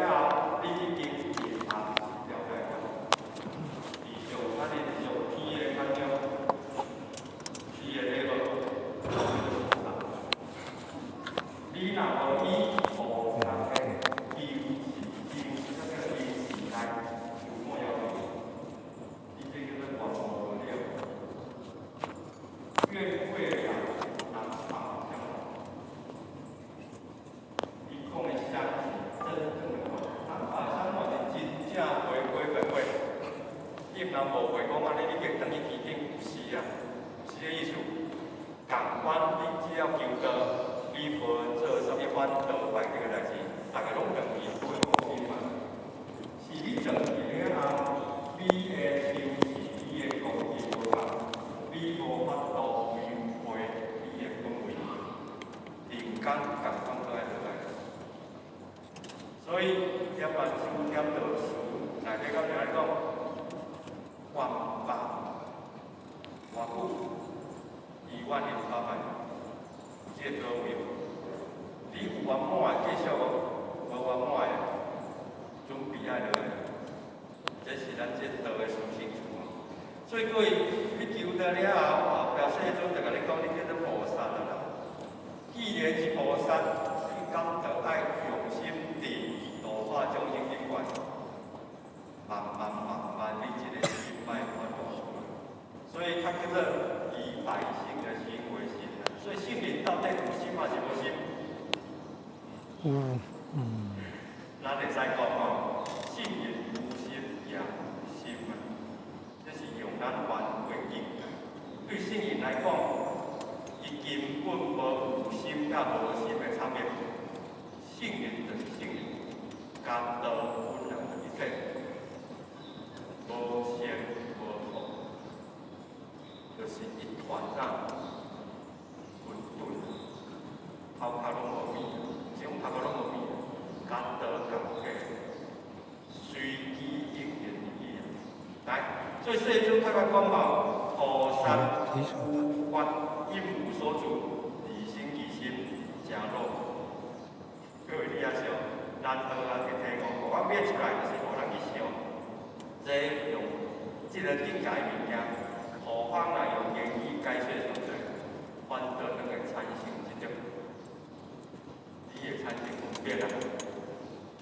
了後，你已經隱含了解了。地上咱的上天的安樣，天的禮物，你若無以菩薩的求是求，這個求是來求我要你這叫做願無了。願未了難放相。伊講的相是真正的願，咱把相願是真正回歸本位。你毋通誤會講按呢，你叫轉去天頂，毋是啊，毋是這意思。仝款，你只要求道，你無做啥物反道敗德的代誌，逐个攏轉去歸往心嘛。是你轉去了後，你的修持，你的功德無共，你無法度違背你的本位，人間仝款都愛落來。所以涅槃書、涅道詞內底敢是按呢講，萬百偌久，1万零800，有這個道理無？你有圓滿的繼續無？無圓滿的，準備愛落來。這是咱這道的屬性處。所以各位，你求道了後，後壁世尊就共你講，你叫做菩薩啊啦。既然是菩薩，你敢就愛用心佇度化眾生頂懸，慢慢慢慢，你這個心愛發露出來。所以較叫做以百姓的心為心。所以聖人到底有心還是無心？有，咱會使講吼，聖人有心也無心啊，這是用咱凡夫的境界。對聖人來講，伊根本無有心佮無心的差別。聖人就是聖人，共道本來就一體，無先無後，就是一團啥混沌，頭殼攏無物，這種頭殼攏無物，共道仝體，隨機應變而已。來，所以世尊較較講吼，菩薩無法應無所住，離生其心，誠樂。各位你也想，難得啊去體悟，我變出來就是予人去想，這用這個境界的物件，何況來用言語解說上濟，反倒能會產生這種，你會產生分別啊。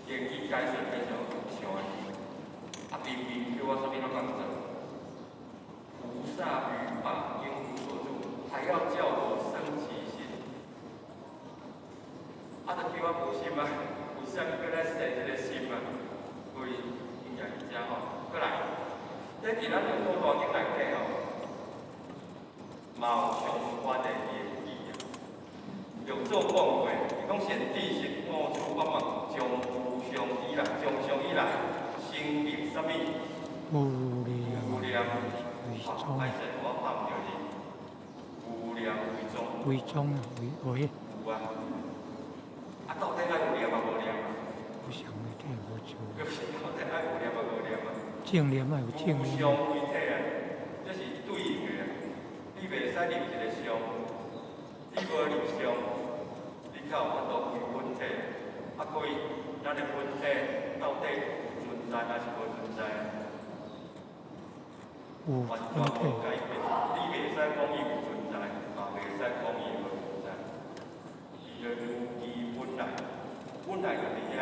言語解說變成想的，啊，明明叫我啥物攏講做，菩薩於法應無所住，還要叫我生其心，啊，就叫我無心啊，為啥物閣來生這個心啊？各位應該是這吼，閣來，這佇咱六祖大經內底吼，嘛有相關的言語啊。六祖講過，伊講賢聖五處法門，從無上以來，從上以來，成立啥物？無量無量為宗，歹勢，我拍毋著你。無量為宗。為宗啊，為為。有啊。啊，到底愛有念啊無念啊？無相為體無住。就是到底愛有念啊無念啊？正念愛有正念。無相為體啊，這是對應的啊。你袂使入一個相，你無入相，你才有法度歸本體。啊，各位，咱的本體到底有存在還是無存在？有完全無改變，你袂使講伊有存在，嘛袂使講伊無存在。伊就如其本來，本來就佇遐，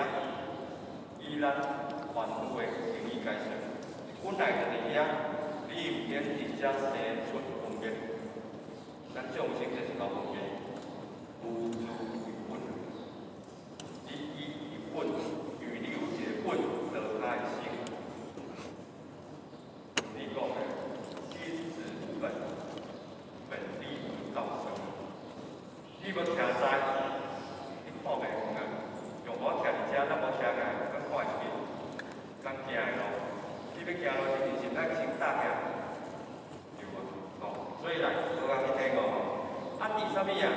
以咱凡夫的言語解說，本來就佇遐，你毋免佇遮生出分別。咱眾生就是𠢕分別，無住為本，你以為本，因為你有一個本，就較會生。你講的心之無本，本立無道生。你欲徛在，你看袂遠啊？用我徛佇遮，咱無徛起來，咱看會出去，咱行的路，你欲行路之前，是愛先搭起來，對無？哦，所以來，我去聽講吼，啊，佇啥物啊？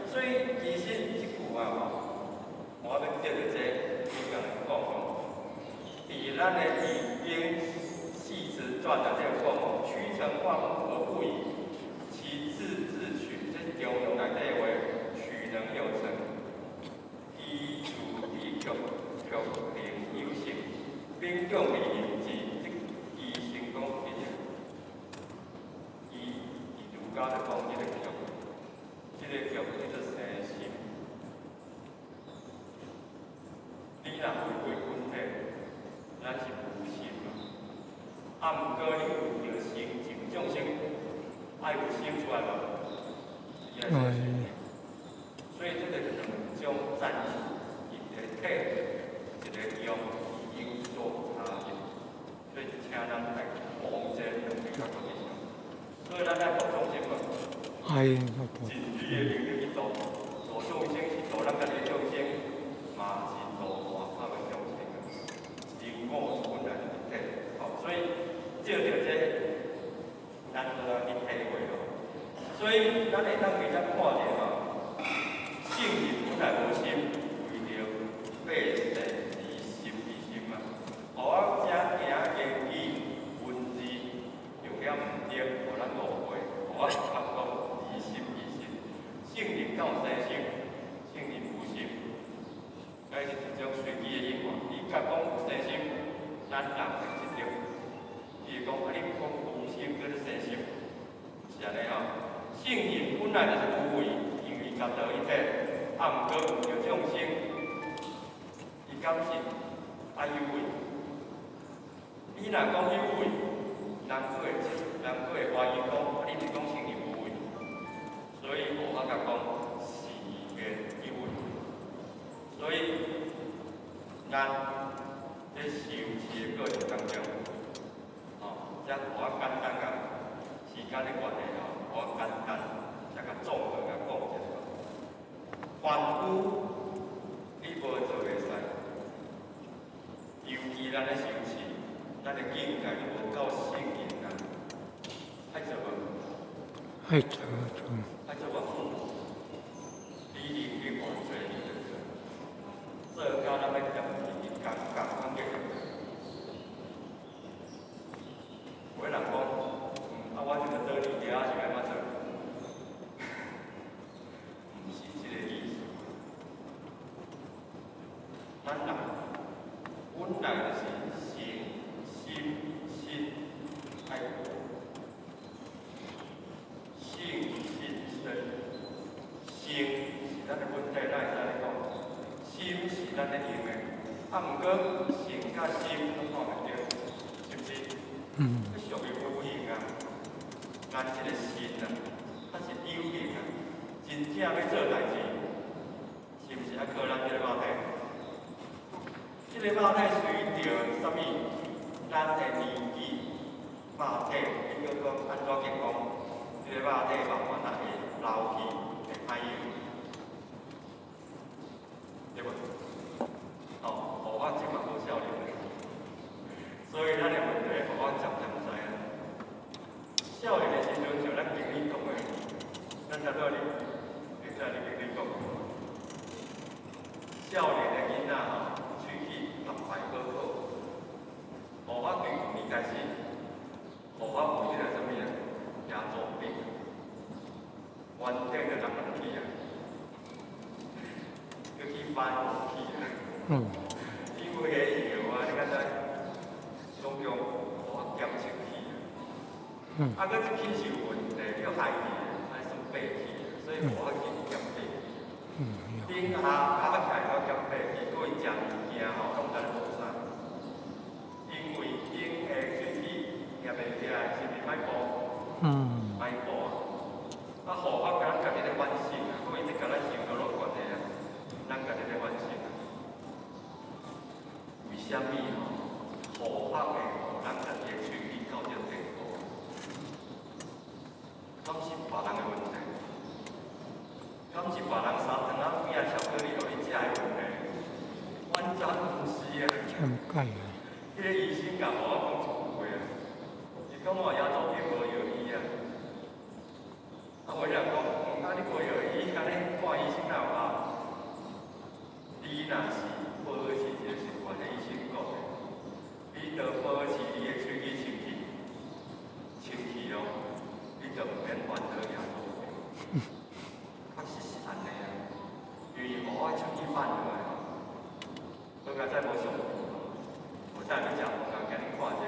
所以其實這句啊吼，我欲藉著這去共人講吼，佇咱的《語經繫辭傳》內底有講吼，曲成萬物而不遺，其自自取。這是中庸內底的話，取能有成，其處理卻卻能有。勉強而認知，這醫生講伊伊伊儒家就講這個叫，這個叫叫做生心。你若回歸本體，咱是無心啊。啊，毋過你有著心情眾生，愛有心出來無？愛。所以這個兩種戰術，一個體，一個用，有所差異。所以請咱來講這兩個較特別。所以咱愛度眾生無？愛。盡你的能力去度，度眾生是度咱家己的眾生，嘛是度外口的眾生。因果是本來就一體，吼，所以照著這，咱就來去體會咯。所以咱會當佇遮看著吼，聖人本來無心，為著百姓而心而心啊。予我遮行言語文字用了毋對，予咱誤會，予我感覺疑心疑心。聖人敢有生心？聖人無心，這是一種隨機的應換。你甲講有生心，咱人會執著。伊會講啊，你講無心叫做生心，是按呢吼。聖人本來就是無為，因為共道一體，啊，毋過為著眾生，伊敢是愛有為。你若講有為，人閣會人閣會懷疑講，啊，你毋是講聖人無為？所以無法共講是言有為。所以咱咧修持的過程當中，吼，遮我簡單共時間的關係吼，我簡單才共綜合共講一下。凡夫你無做會使，尤其咱咧修持，咱的境界無夠聖人啊，愛做無？愛做做。愛做無？你能力偌濟，你就做。做到咱欲業去，共共款繼續做。有的人講，啊，我這個倒佇遐是欲按怎做？毋是這個意思。咱人本來就是身、心、身愛和，性、心、身，身是咱的本體，咱會使按呢講，心是咱咧用的，啊，毋過身佮心攏看袂著，是毋是？嗯。這屬於無形啊，咱這個身啊，它是有形啊，真正欲做代誌，是毋是愛靠咱這個肉體？這個肉體隨著啥物？咱的年紀、肉體，你閣講按怎健康？這個肉體慢慢仔會老去，會歹用，對無？哦，我這嘛無少年，所以咱的問題，我漸漸知影。少年的時陣，像咱經理講的，咱才拄你，會知你經理講。少年的囡仔吼，喙齒逐擺好好，無法對舊年開始，無法有這個啥物啊，牙周病，完全就人人去啊，閣去翻去啊。因為彼藥啊，你敢知？總共無法檢測去啊。啊，閣這齒是有問題，叫害去的，還算白去的，所以無法緊檢白去。頂下咬起來無檢白去，閣伊食物件吼，攏毋知咧無啥。因為頂下喙齒夾袂起來，是毋是歹補？歹補啊！啊，護法佮咱家己咧反省啊，閣伊這佮咱修道攏有關係啊，咱家己咧反省啊。為啥物吼？護法會予咱家己的喙齒到這個地步？敢是別人的問題？敢是別人三頓仔餅巧克力予你食的問題？完全毋是啊！欠钙啊！彼個醫生共我講一句話啊，伊講我牙周病無藥醫啊。啊，有人講，啊你無藥醫，按呢看醫生哪有效？你若是保持一個習慣，彼醫生講的，你著保持你的喙齒清氣，清氣哦，你就毋免煩惱牙周病。確實是按呢啊，因為予我喙齒放落來吼，閣較再無上，無再等下欲食飯啊，今日看者，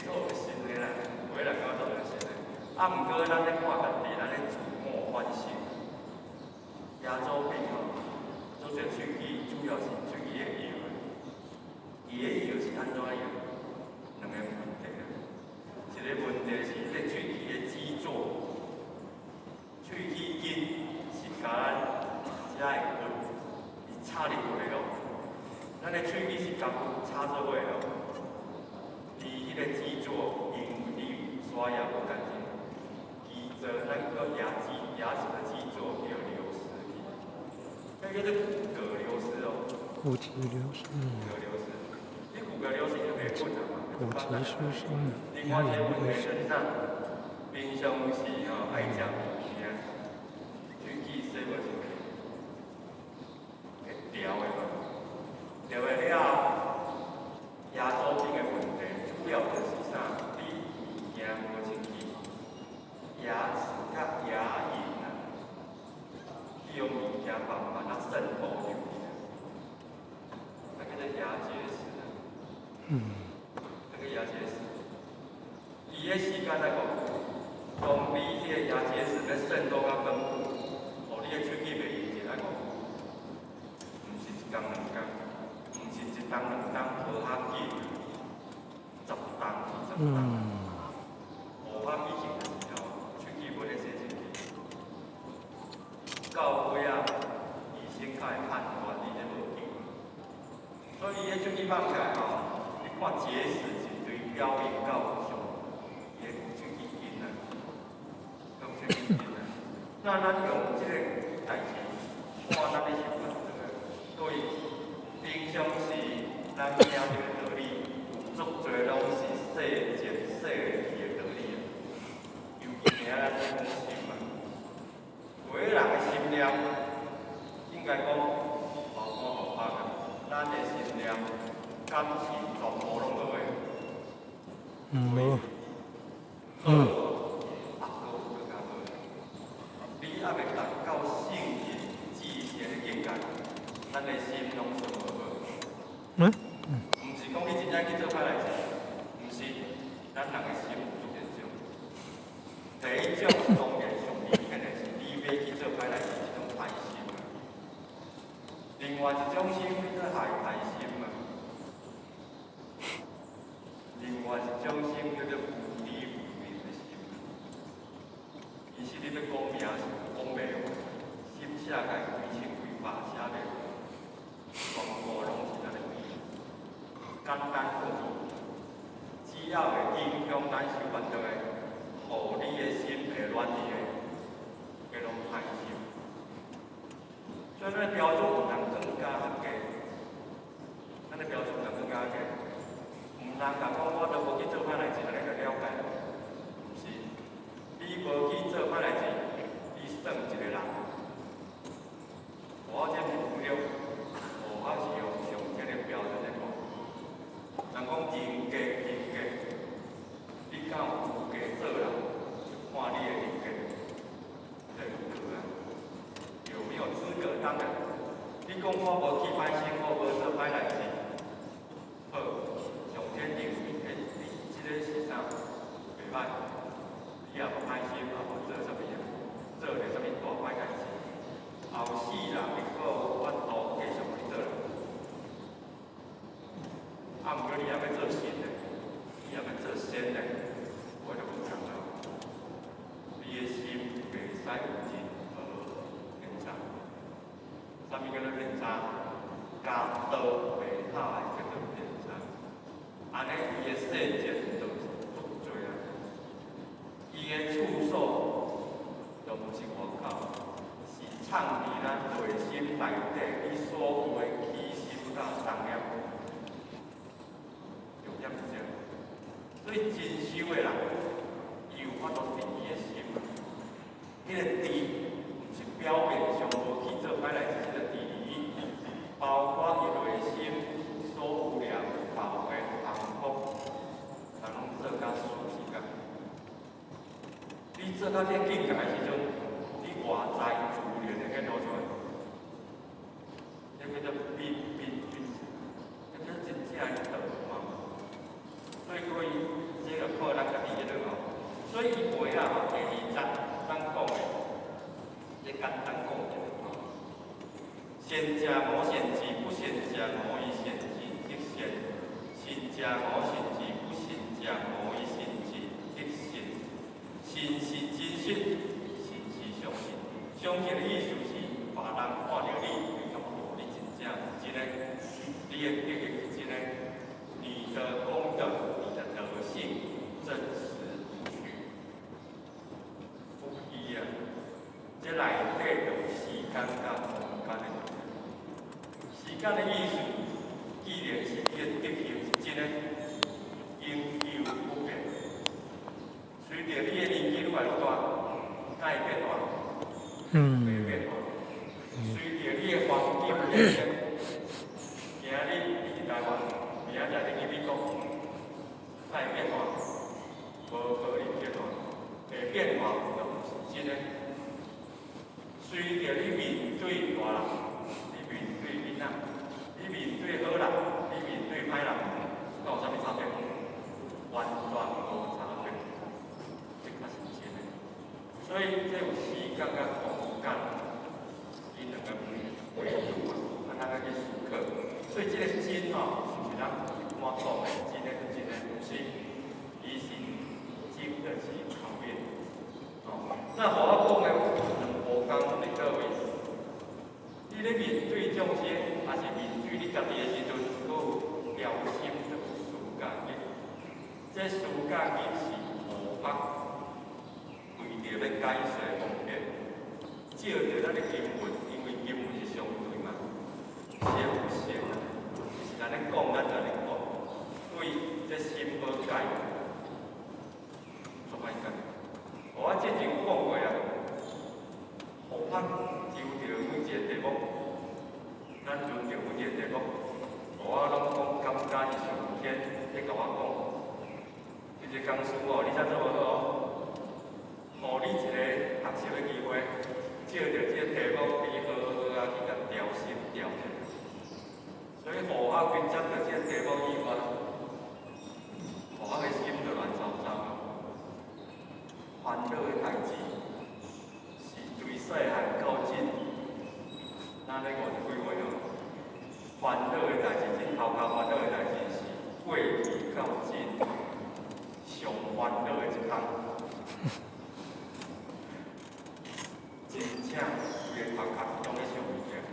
做新的啦，有的人講做新的。啊，毋過咱咧看家己，咱咧自我反省。牙周病吼，做者喙齒主要是喙齒的搖，伊的搖是按怎搖？兩個問題啊，一個問題是彼個喙齒的基座，喙齒筋是共咱遮的骨是插入去的哦。咱的喙齒是共骨插做伙的哦。伊彼個基座，因為你刷牙無乾淨，基座咱個牙基牙齒的基座會有流失去，那叫做骨骼流失哦。骨質流失。骨骼流失，你骨骼流失就袂困難嘛。骨質疏鬆，另外一個問題就是啥？平常時吼愛食物件，喙齒洗無清氣，會掉的嘛。掉的了後，牙周病的問題主要就是啥？你物件無清氣，牙齒佮牙齦啊，去予物件慢慢仔滲透入去，那叫做牙結石啊。那個牙結石，伊的時間來講，當你彼個牙結石咧滲透到根部，予你的喙齒袂用一來講，毋是一工兩工，毋是一冬兩冬，無較緊，10冬20冬，無較以前的時候，喙齒無咧洗清氣，到尾仔，醫生較會判斷你這無救。所以伊的喙齒放起來吼，你看結石一堆表面到上，伊的喙齒筋啊，用喙齒筋啊。那咱用這個代誌看咱的習慣，對，平常時咱聽著的道理，有足濟攏是世間世氣的道理啊。尤其今咱咧講心啊，有的人的心念，應該講包括無法啊，咱的心念敢是全部攏好的？無。好，啊，閣有閣較好。你猶未達到聖人至善的境界，咱的心攏算無好。毋是講你真正去做歹代志，毋是，咱人的心有足濟種。第一種當然上明顯的是你欲去做歹代志，這種歹心啊。另外一種心叫做害害心啊。另外一種心叫做無知無明的心。其實你欲講名是講袂完，心寫開幾千幾百寫袂完，全部攏是咱的病。簡單講，只要會影響咱修辦道的，予你的心會軟去的，彼攏歹心。所以咱的標準毋通更加較低，咱的標準毋通更加低。毋通共講我都無去做歹代誌，按呢就了解。毋是，你無去做歹代誌，你算一個人。我這是有了，我是用上天的標準來講。人講人格，人格，你敢有資格做人，就看你的人格，對不對啊？有沒有資格當人？你講我無去歹心，我無做歹代誌，好，上天認為，欸，你這個是啥？袂歹，你也無歹心，也無做啥物啊，做著啥物大歹代誌，後世人你閣有法度繼續去做人。啊，毋過你若欲做神的，你若欲做仙的，我就無仝啦。你的心袂使有任何偏差。啥物叫做偏差？共道袂合的叫做偏差。按呢，伊的世間就是足濟啊。伊的處所就毋是外口，是藏佇咱內心內底，你所有的起心佮動念。重點是這個，所以真修的人，伊有法度治伊的心。彼個治，毋是表面上無去做歹代誌，這個治理，包括伊內心所有念頭的重複，人攏做甲事實感。你做到這個境界的時陣，你外在自然會顯露出來，這叫做彬彬君子，叫做無信之不信者無以信之得信。信是真實，信是相信。相信的意思是，別人看著你，會感覺你真正是真的，你的德行是真的，你的功德、你的德性真實無虛，不虛啊！這內底就有時間佮空間的問題。時間的意思，既然是你的德行是真的，永久不變。隨著你的年紀愈來愈大，敢會變化？袂變化。隨著你的環境變遷，今日你佇台灣，明仔載你去美國，敢會變化？無可能變化。會變化就毋是真的。隨著你面對大人，你面對囡仔，你面對好人，你面對歹人，敢有啥物差別？完全無差別，這較是真的。所以這有時間佮空間，伊兩個維度啊，咱愛去思考。所以這個真吼，毋是咱一般講的真的真的，毋是，伊是經得起考驗。哦，那予我講的兩無仝佇佗位？你咧面對眾生，抑是面對你家己的時陣，閣有調心的舒教日。這舒教日是護法為著欲解說方便，照著咱的經文，因為經文是相對嘛，寫有限啊，是按呢講，咱就按呢講。對這心無改，做歹改。我之前有講過啊，護法抽著每一個題目，咱輪著每一個題目，我攏講感覺伊上天咧共我講，這個講師哦，你才做無好哦，予你一個學習的機會，照著這個題目，你好好啊去共調心調者。所以護法去接著這個題目以外，護法的心就亂糟糟啊。煩惱的代誌是對細漢到今，咱咧50幾歲哦。煩惱的代誌，真頭殼煩惱的代誌是過去到今上煩惱的一項。真正規个頭殼攏咧想物件，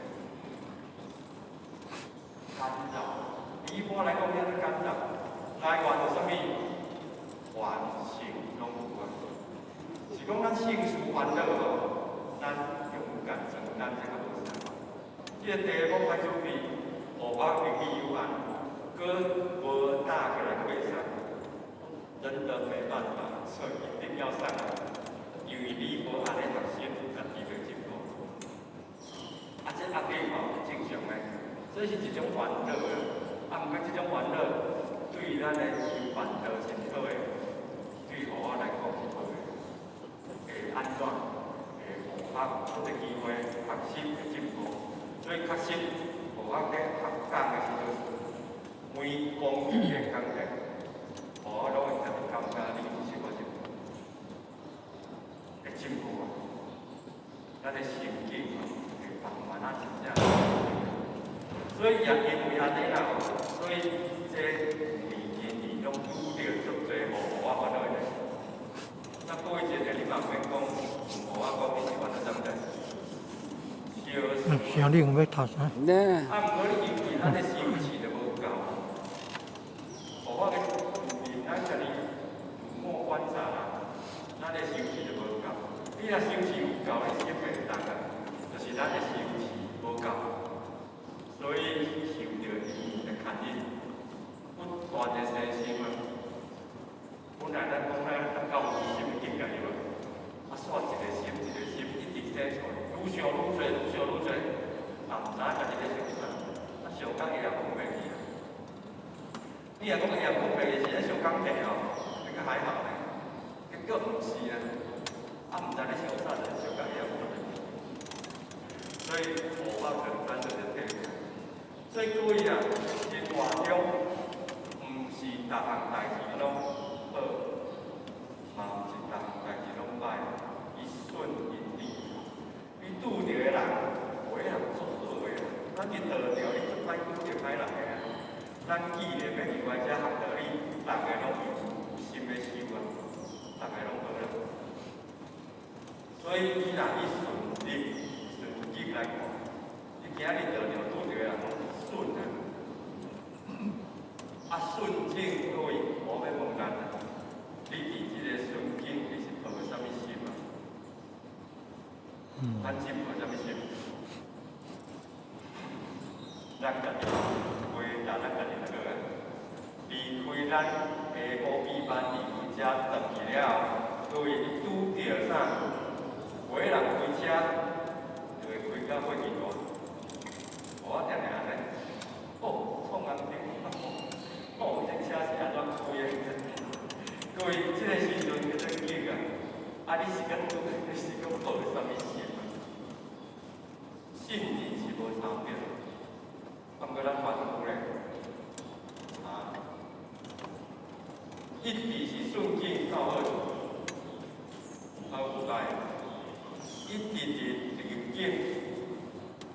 干擾。一般來講，叫做干擾，來源是啥物？凡聖攏有啊。是講咱聖事煩惱吼，咱勇敢承擔這個無相仝。這個題目較準備，護法能力有限，閣無打起來閣袂使，真的沒辦法，所以一定要上來，因為你無按呢學習，家己袂進步。啊，這壓力吼正常的，這是一種煩惱啊。啊，毋過這種煩惱對咱的修辦道是好的，對予我來講是好的。會按怎？會予我有這個機會學習會進步。所以確實，予我咧學講的時陣，每講一個講題，我攏會特別感覺你是我進步，會進步啊！咱的心境會慢慢啊真正。所以也因為按呢啦，所以這年年年攏拄著足濟無予我煩惱的代誌。那過一陣你嘛毋免講，予我講你是煩惱啥物代誌？像你有欲讀啥？呢。啊，毋過你因為咱的修持就無夠，予我嘅面咱家己自我觀察啦，咱的修持就無夠。你若修持有夠，你心會動啊，就是咱的修持無夠，所以受著伊的牽引，不斷的生心啊。本來咱講咱咱到有心的境界無？啊，煞一個心一個心一直生出來，愈想愈濟，愈想愈濟，也毋知影家己咧想啥，啊，想講伊也講袂去啊。你若講伊也講袂去，是咧想講題哦，那個還好呢。結果毋是啊，啊，毋知咧想啥，就想講伊也講袂去。所以無法簡單就是體會。所以各位啊，生活中毋是逐項代誌攏好，嘛毋是逐項代誌攏歹，伊順因理。你拄著的人，有的人足好的，咱佇道場你足歹拄著歹人的啊。咱既然欲入來遮學道，逐个攏有心欲修啊，逐个攏好啦。所以伊若以順利順境來看，你今日道場拄著的人攏是順啊。啊，順境各位，我欲問咱啊，你佇這个順境，你是抱啥物心啊？咱是抱啥物心？咱家己回答咱家己就好啊。離開咱下晡美班離開遮轉去了後，各位你拄著啥？有的人開車就會開甲火氣大，我定定按呢，哦，創紅燈，哦，這車是按怎開的？各位，這个時陣叫做境啊，啊，你是講你是講抱啥物心啊？信念是無差別，啊，毋過咱凡夫咧，啊，一直是順境到好處，好有歹。一直佇逆境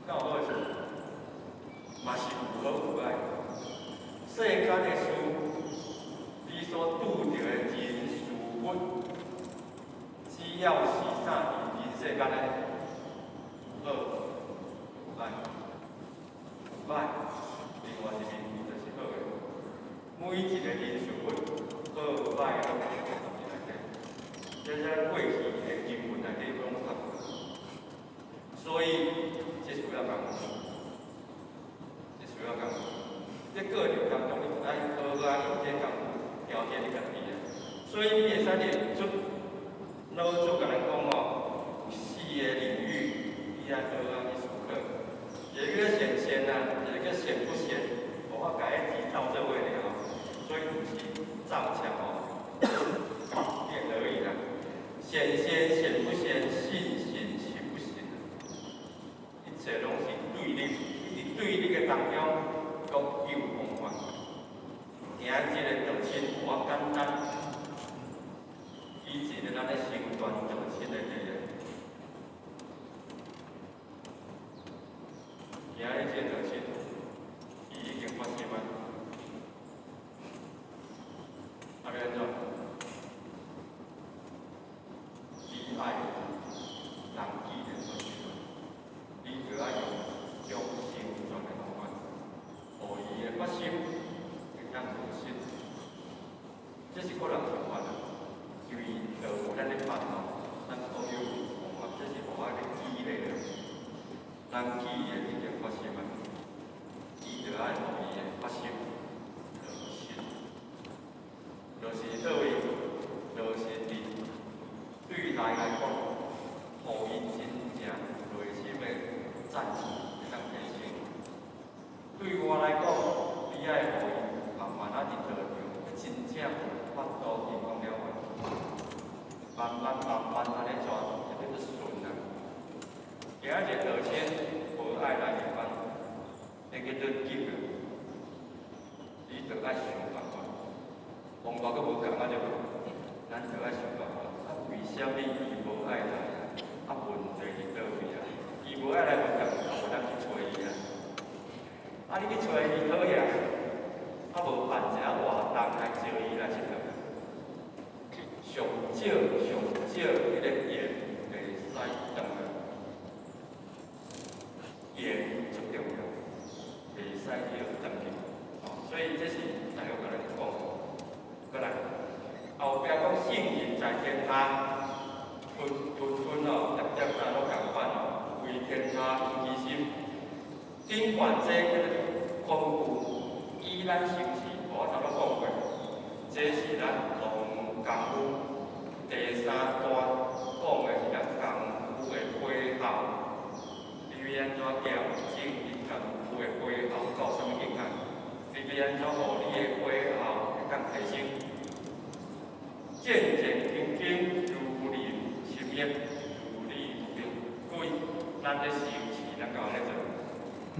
到好處，嘛是有好有歹。世間的事，你所拄著的人事物，只要是啥佇人世間的好有歹，有歹，另外一面就是好的。每一个人事物，好歹攏佇內底，這是過去的經文內底攏讀。所以這需要功夫，這需要功夫。這過程當中，你就愛好好用這功夫調節你家己啊。所以你會使練出老祖共咱講哦，有四个領域，你愛好好去思考。一個叫顯現啊，一個叫顯不顯，無法共彼字鬥做伙爾吼。所以毋是藏強哦，變而已啦。顯現顯不顯，信顯信不信，一切攏是對立，佇對立的當中，各有方法。行這个道親無簡單，以一个咱咧成全道親的理啊。行這个道親，伊已經發心啊。啊，欲按怎？你愛人既然發心，你就愛用一種成全的方法，予伊的發心會當落實。這是個人想法啦，因為道有咱咧辦吼，咱所有方法，這是予我咧激勵的。人既然已經發心啊，伊就愛予伊的發心落實。落實佗位？落實佇對內來講，予伊真正內心的讚持會當提升。對外來講，你愛予伊慢慢仔佇道場，真正有法度提供了話，慢慢慢慢按呢轉，就變做順啊。今仔日道親無愛來入班，那叫做急啊！你著愛想辦法，方法閣無仝啊對無？咱著愛想辦法。啊，為啥物伊無愛來啊？啊，問題佇佗位啊？伊無愛來無仝，啊，無咱去揣伊啊。啊，你去揣伊討厭，啊，無辦一下活動來招伊來𨑨迌。上少上少，彼个緣袂使斷啊！緣足重要，袂使叫斷去。哦，所以這是大約共咱講。過來，後壁講聖人在天下，分分分哦，粒粒仔攏仝款哦，為天下無其心。頂懸這叫做空有，以咱修持，我頭拄講過，這是咱唐功夫第三段講的是咱功夫的火候。你欲按怎驗證你功夫的火候到啥物境界？你欲按怎予你的火候會當提升？戰戰兢兢，如臨深淵，如履薄冰。各位，咱咧修持，咱敢有按呢做？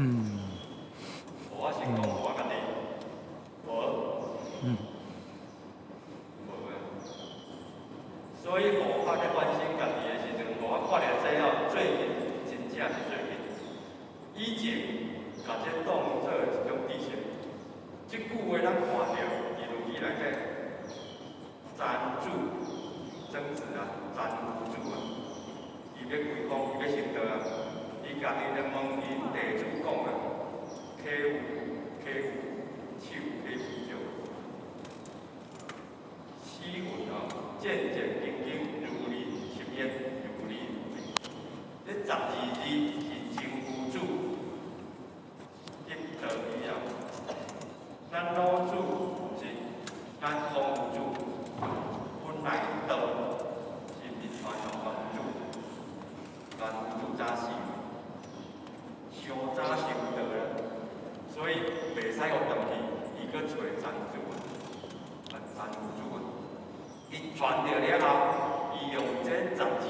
我先講我家己，無，無啊。所以佛法咧反省家己的時陣，我看著這哦，最近真正是最近，以前共這當做一種知識，這句話咱看著佇論語內底。袂使予斷去，伊閣揣贊助啊，贊助啊，伊傳著了後，伊用這12字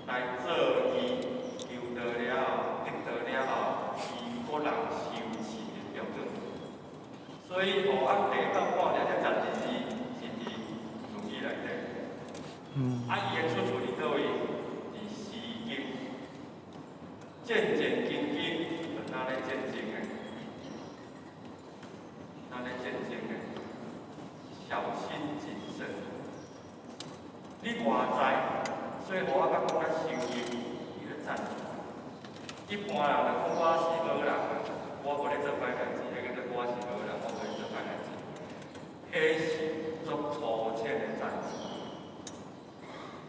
來做伊求道了後、得道了後，伊個人修持的標準。所以，予我第一擺看著這十二字是佇論語內底。啊，伊的出處佇佗位？佇詩經。戰戰兢兢，就若咧戰爭的，若咧戰爭的，小心謹慎。你外在，所以予我感覺咱修行，伊咧贊助。一般人就講我是好人，我無咧做歹代誌，彼叫做我是好人，我無咧做歹代誌。彼是足粗淺的贊助。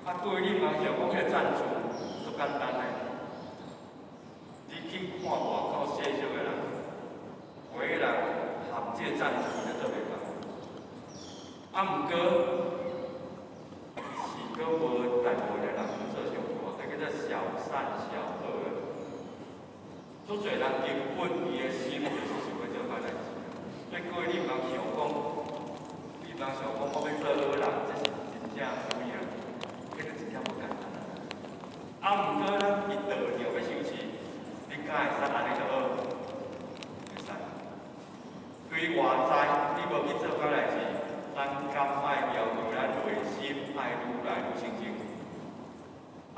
啊，各位你毋通想講彼個贊助足簡單的。你去看外口細小的人，有的人含這個贊助伊都做袂到。啊，毋過是閣無大部分的人做上大，彼叫做小善小惡。足濟人根本伊的心就是想欲做歹代誌。所以各位你毋通想講，你毋通想講我欲做好人，這是真正啥物啊？彼個真正無簡單。啊，毋過咱佇道場欲修持，你敢會使按呢就好？會使。對外在，你無去做歹代誌，咱敢愛要求咱內心愛愈來愈清淨？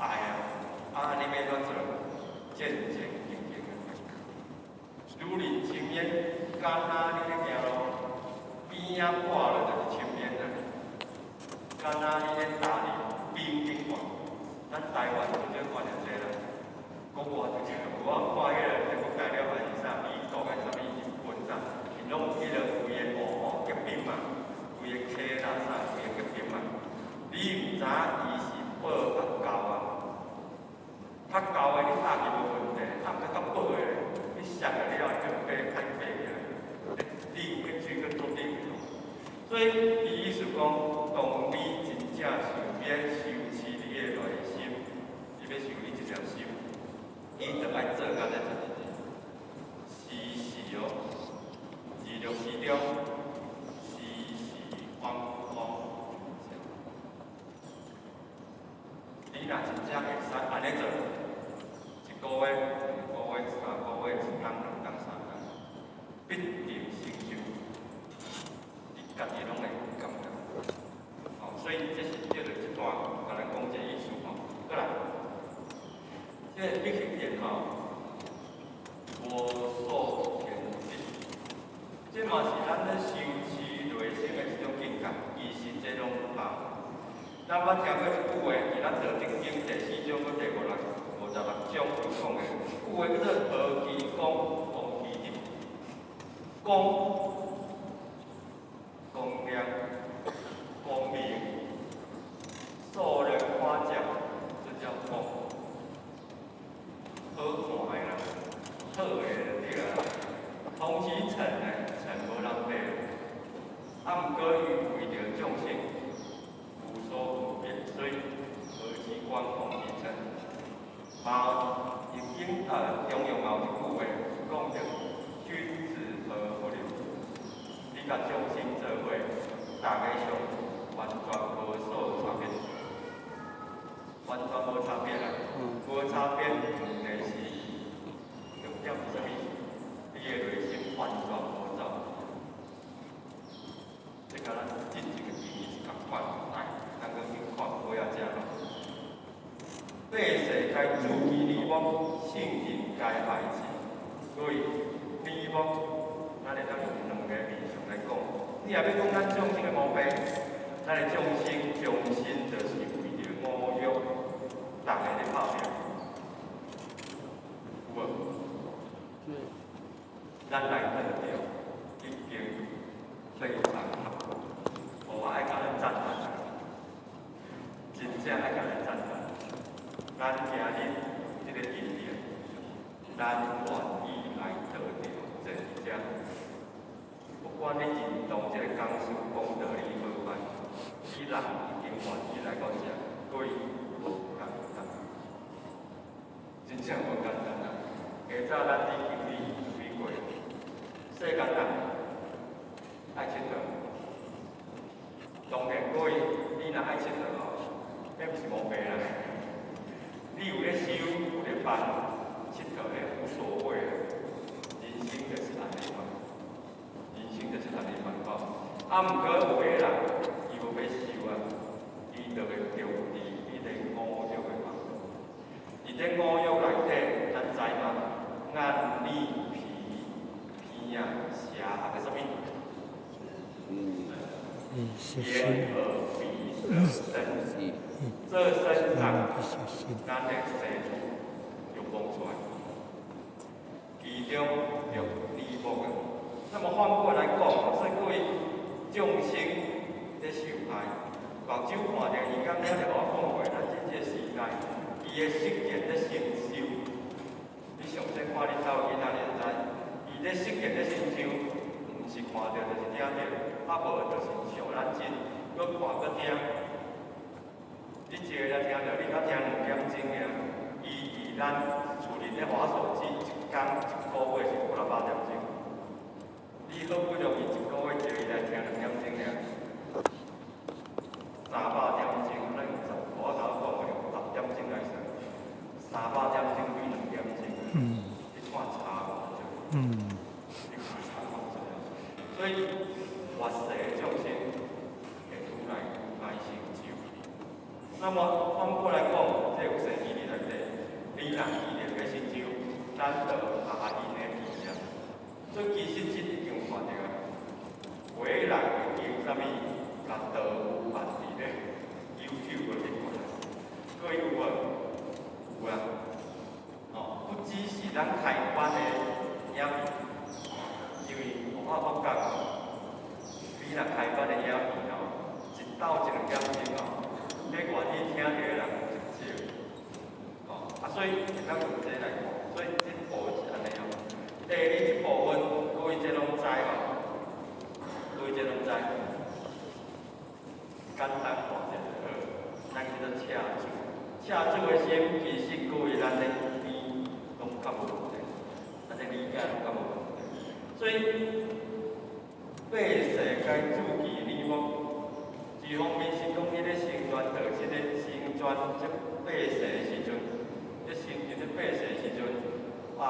愛啊！啊，按呢欲按怎做？戰戰兢兢的。如臨深淵，敢若你咧行路，邊仔掛落就是深淵啊！敢若你咧踏佇冰頂懸，咱台灣就少看著這啦。國外就是有，我看彼个德國大了還是啥，美國還是啥物日本啥，𪜶攏有彼个規个湖吼結冰嘛，規个溪啦啥，規个結冰嘛。你毋知影伊是薄抑厚啊？較厚的你踏去無問題，啊，毋過較薄的，你摔了了後，你就爬較爬起來，冷，彼水閣足冷的。所以伊意思講，當你真正想欲修持你的內心，你欲修你這條心，伊就愛做到這12字，時時哦，二六時中，時時方方。你若真正會使按呢做，一個月、2個月、3個月、一冬、2冬、3冬，必定成就，你家己攏會有感覺。哦，所以這是叫做這段，共咱講這個意思吼。過來，這個筆記點吼，無所偏執，這嘛是咱咧修持內心的一種境界，其實這攏有。咱捌聽過一句話，佇咱《道德經》第四章閣第56章有講的，句話叫做何其光，亡其德。光，光亮，光明，受人誇獎，這叫光。好看的啦，好的對啦。同其塵呢，塵無人爬。啊，毋過伊為著眾生，無所分別，所以何其光，亡其塵。嘛，易經啊，中庸嘛有一句話講著君子和不流。你共眾生做伙，逐家相處完全無所差別，完全無差別啦。無差別，問題是重點是啥物？你的內心完全無走。這佮咱進前的經義是仝款，來，咱閣去看尾仔這咯。百世皆注其耳目，聖人皆害之。所以耳目，咱會當用兩個面向來講。你若欲講咱眾生的毛病，咱的眾生終身就是為著五欲，逐家咧拍拚，有無？咱來得著已經非常好，我愛共咱讚嘆，真正愛共咱讚嘆。咱今日這個因緣，咱願意來得著坐佇遮。不管你認同這個講師講道理好歹，你人已經願意來到遮，所以無簡單，真正無簡單啊！下早咱已經離美國，細世間人愛𨑨迌，當然各位，你若愛𨑨迌吼，彼毋是毛病啦。你有咧修，有咧辦，𨑨迌咧無所謂啦。人生就是按呢款，人生就是按呢款吼。啊，毋過有的人，伊無欲修啊，伊就會著佇彼个五欲的煩惱。佇這五欲內底，咱知嘛？眼、耳、鼻、鼻啊、舌啊，閣啥物？意識眼、耳、鼻、舌、身。這身上，咱的生出欲望出來，其中著耳目的。那麼反過來講，所以各位眾生咧受害，目睭看著伊敢了就我講過，咱這個時代，伊的色見咧成就。你上先看恁兜囡仔，你就知，伊咧色見咧成就，毋是看著就是聽著，啊無就是像咱真，閣看閣聽。你一个來聽著，你才聽2點鐘爾。伊佇咱厝裡咧滑手機，一工一個月是幾若百點鐘。你好不容易一個月叫伊來聽2點鐘爾，300點鐘，咱用十，我頭講的用10點鐘來算，300點鐘對2點鐘，你看差偌濟？你看差偌濟啊？所以活世眾生會愈來愈愛成就。那麼反過來講，這有聖義佇內底，你若記得欲成就，咱就合𪜶的意啊。所以其實這已經有看著啊，有的人已經啥物，共道有辦佇咧 YouTube 去看，各位有無？有啊。哦，不只是咱台灣的影片，因為我發覺，你若台灣的影片哦，一鬥一兩點鐘哦，彼願意聽著的人真少。哦，啊，所以會當用這來看，所以這部是按呢哦。第二這部分，各位這攏知吼，各位這攏知。簡單看者就好，咱叫做赤子。赤子的心，其實各位咱咧邊攏較無問題，咱咧理解攏較無問題。所以百世皆注其耳目，一方面是講彼個成全道這個成全這百世的時陣，咧成就這百世的時陣，啊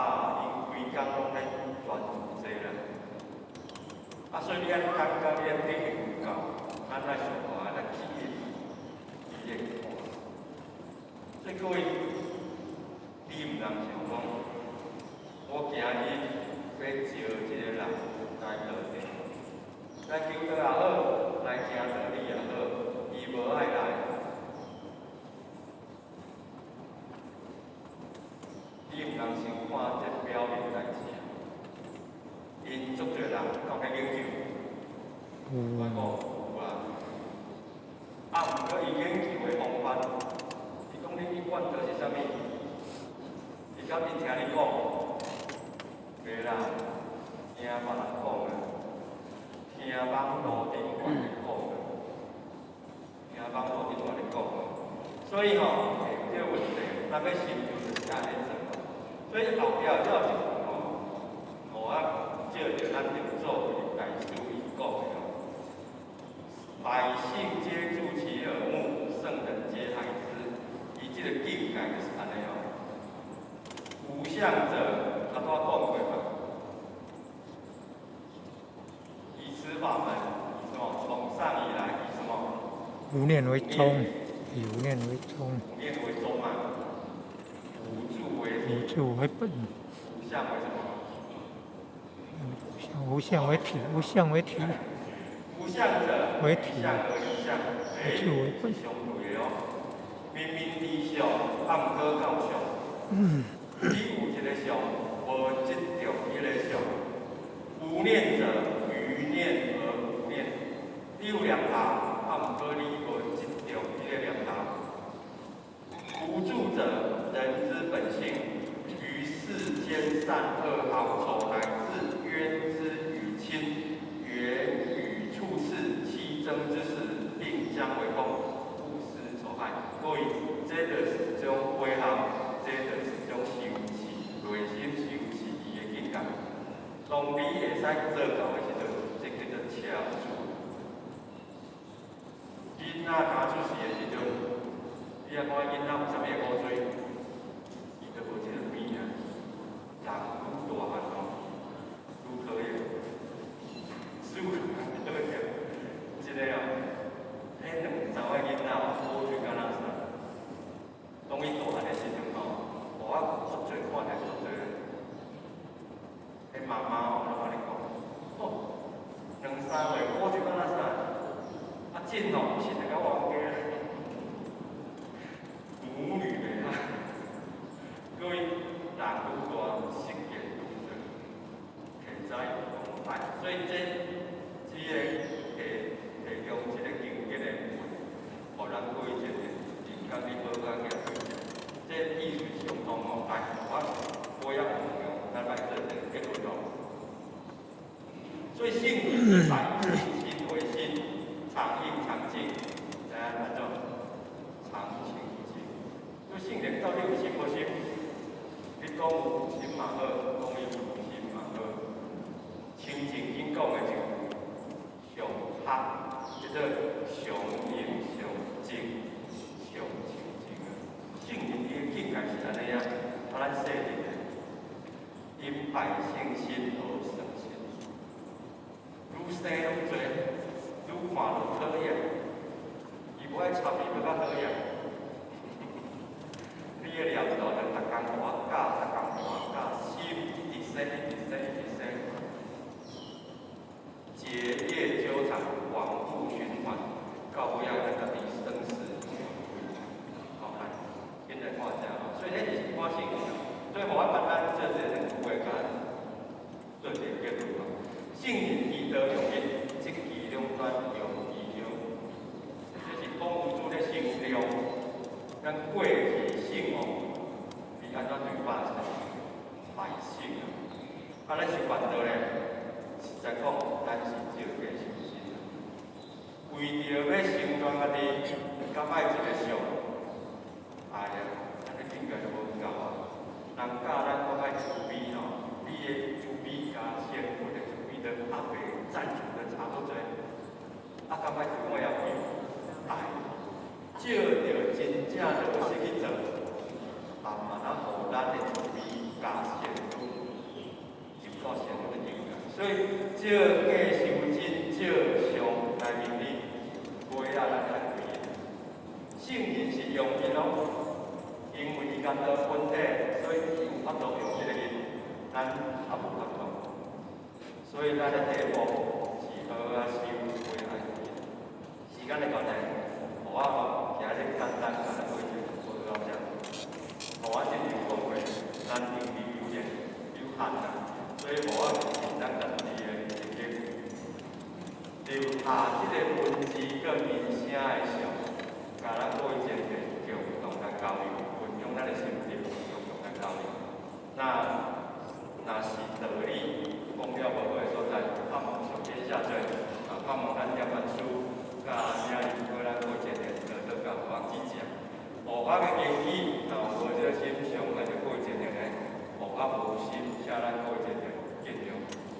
，𪜶規工攏咧專注這啦。啊，所以你愛感覺你愛德行有夠，咱來想辦法來吸引伊咧看。所以各位，你毋通想講，我今日欲招這個人來道場，來求道也好，來聽道理也好，伊無愛來。你毋通先看這表面代誌，𪜶足濟人敢有去研究？我講有啊。啊，毋過伊研究的方法，伊講你一貫道是啥物？伊敢伊聽你講？袂啦，聽別人講的，聽網路頂懸咧講的，聽網路頂懸咧講的。所以吼，這個問題，咱欲成就就是按呢做。所以後壁才有一句吼，予我照著咱六祖大師伊講的吼，百姓皆注其耳目，聖人皆駭之。伊這個境界就是按呢哦。無相者，頭拄仔講過嘛。以此法門，以什麼？從上以來，以什麼？無念為宗，以無念為宗。無念為宗嘛。無住為體。無住為本。無相為什麼？無相為體，無相為體。無相者，為體。相而異相，無住為本。相對的哦。明明離相，啊，毋過敢有相。你有一個相，無執著彼個相。無念者，於念而無念。你有念頭，啊，毋過你無執著彼個念頭。無住者，人之本性，於世間善惡好醜，乃至冤之與親，緣與處事七爭之時，定將為空，不思愁害。各位，這就是種背後，這就是種修持內心修持伊的境界。當你會使做到的時陣，這叫做超主。囡仔剛出世的時陣，你啊看囡仔有啥物會古錐？伊就無這个病啊。人愈大漢哦，愈討厭，愈討厭。這个哦，彼兩查某囡仔哦，古錐敢若啥？當伊大漢的時陣吼，予我足濟看著足濟。彼媽媽哦，攏按呢講，哦，兩三歲古錐敢若啥？啊，真哦，生得甲冤家。母女的啊，各位人愈大，識見愈濟，天災有講來，所以這這个提提供這个經典的文，予咱各位一個人間你好好去對者，這意思相通哦。來，我我也有用，咱來做一個結論哦。所以聖人是以信心為心，常應常靜，知影按怎？常清靜。所以聖人到底有心無心？你講有心嘛好，講伊無心嘛好。清淨經講的一句上合，叫做常應常靜，常清淨啊。聖人伊的境界是按呢啊，啊咱世人呢，因百姓心而生心，愈生愈濟，愈看愈討厭，伊無愛插伊，閣較討厭。你的念頭就逐工予我教，逐工予我教，心一直生，一直生，一直生，結業糾纏，往復循環，到尾仔咱家己生死輪迴。好，來，現在看這吼，所以彼就是看聖人。所以，予我簡單做這兩句話，共咱做一個結論吼。聖人其道用一，則其兩端用其兩。這是講有主咧聖量，咱過去聖王，伊按怎對百姓？百姓啊，啊，咱是辦道咧，實在講，咱是照價修身。為著欲成全家己，敢愛一個相？哎呀，按呢境界就無夠啊！人教咱講愛慈悲吼，你的慈悲佮先佛的慈悲都阿伯贊助的差不濟，啊，敢愛自我要求？愛，照著真正落實去做，慢慢仔予咱的慈悲佮善女入到善女的境界。所以照價修真，照相來明理，尾仔咱較貴。聖人是用因哦，因為伊共道分體，所以伊有法度用這個因，咱較無法度。所以咱的第一步是好仔修為愛因。時間的關係，予我吼今日簡單共咱做一個報告這。予我進入講話，咱能力有限有限啦，所以予我盡咱家己的能力，留下這個文字佮音聲的相，共咱各位前輩共同來交流，分享咱的心得，共同來交流。那若是道理講了無好的所在，盼望上天下罪，啊，盼望咱念完書，佮領領咱各位前輩多多共我指正。學學的英語，若有無這個心上，那就各位前輩呢，學學無心，請咱各位前輩見諒。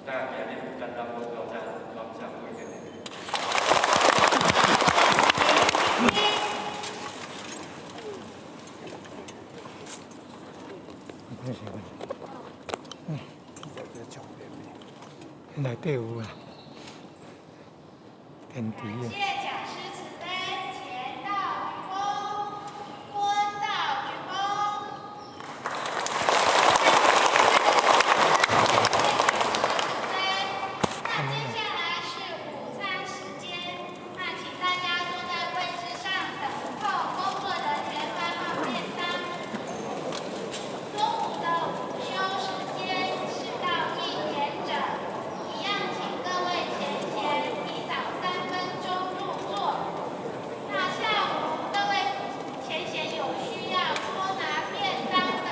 那今日簡單報告這，感謝各位前輩。嗯，內底有啊，電池啊。感謝講師慈悲，虔道鞠躬，坤道鞠躬。那接下來是午餐時間，那請大家坐在位置上等候工作人員發放便當。中午的午休時間是到1點整，一樣請各位前賢提早3分鐘入座。那下午各位前賢有需要多拿便當的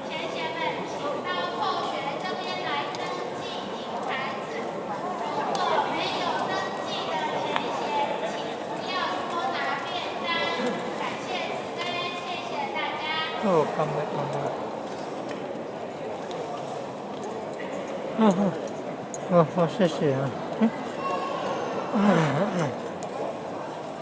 前賢們，請到後學這邊來登記領盤子。如果沒有登記的前賢，請不要多拿便當。感謝慈悲，謝謝大家。哦，感謝感謝。嗯哼。好好，謝謝啊。嗯。